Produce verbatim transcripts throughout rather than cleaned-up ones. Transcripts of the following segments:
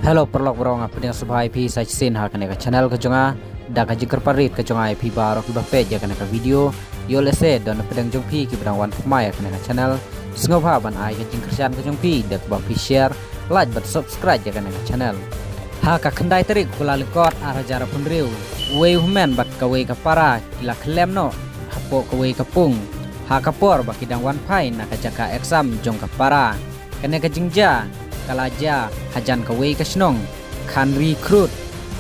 Hello paralok baroh, nga pdiang sngewbha ïa phi sa shisien ha kane ka channel ka jong nga. Da ka jingkyrpad rit ka jong nga ïa phi baroh kiba peit ïa kane ka video, ïoh lehse don na pdeng jong phi kiba dang wan thymmai ïa kane ka channel, sngewbha ban ai ka jingkyrshan ka jong phi da kaba phi share, like bad subscribe ïa kane ka channel. Ha ka khyndai tarik u Kyllalyngkot ar hajar arphew hynriew, uwei u hynmen bad kawei ka para ki la khyllem noh hapoh kawei ka pung ha ka por ba ki dang wan phai na ka jaka exam jong ka para. Kane ka jingjia ka la jia hajan kawei ka shnong Khanri Khrud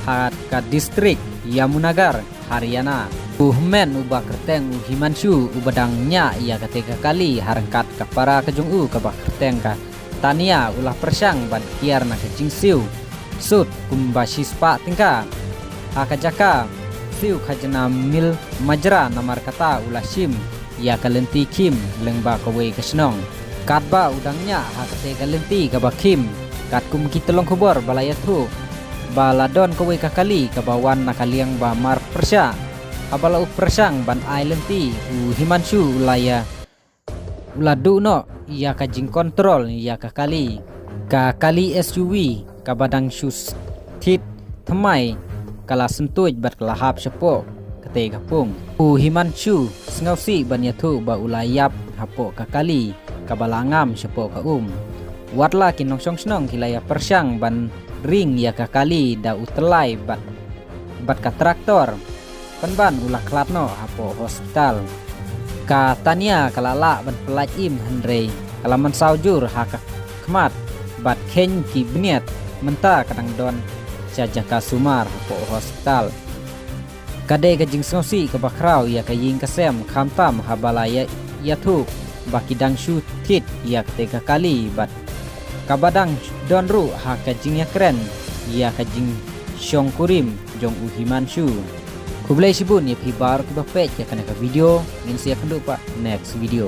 ha ka district Yamunagar, Haryana. U hynmen uba kyrteng u Himanshu uba dang ñiah ïa kata ka kali ha ryngkat ka para ka jong u kaba kyrteng ka Tania u la pyrshang ban kiar na ka jingsiew sut kumba shispah tyngka ha ka jaka siew khajna mil majra, namar kata u la shim ïa ka lynti khim lyngba kawei ka shnong. Katba u dang ñiah ha kata ka lynti kaba khim, katkum ki tyllong khubor ba la ïathuh ba la don kawei ka kali kaba wan na ka liang ba mar pyrshah. Haba la u pyrshang ban ai lynti, u Himanshu u la ïa u la duh noh ïa ka jingkontrol ïa ka kali. Ka kali S U V kaba dang shu thied thymmai ka la syntuid bad ka la hap shapoh kata ka pung. U Himanshu sngewsih ban ïathuh ba u la ïap hapoh ka kali kaba la ngam shapoh ka um. Watla ki nongshong shnong ki la ïa pyrshang ban ring ïa ka kali da u tyllai bad bad ka traktor, pynban u la khlad noh hapoh hospital. Ka Tania ka la lah ban pyllait im, hynrei ka la mynsaw jur ha ka khmat bad kheiñ ki bniat, mynta ka dang don sha jaka sumar hapoh hospital. Ka dei ka jingsngewsih kaba khraw ïa ka ïing ka sem, khamtam haba la ïa ïathuh ba ki dang shu thied ïa kata ka kali bad kaba dang don ruh ha ka jingïakren ïa ka jingshongkurim jong u Himanshu. Khublei shibun ïa phi baroh kiba peit ïa kane ka video, ngin sa ïakynduh pat next video.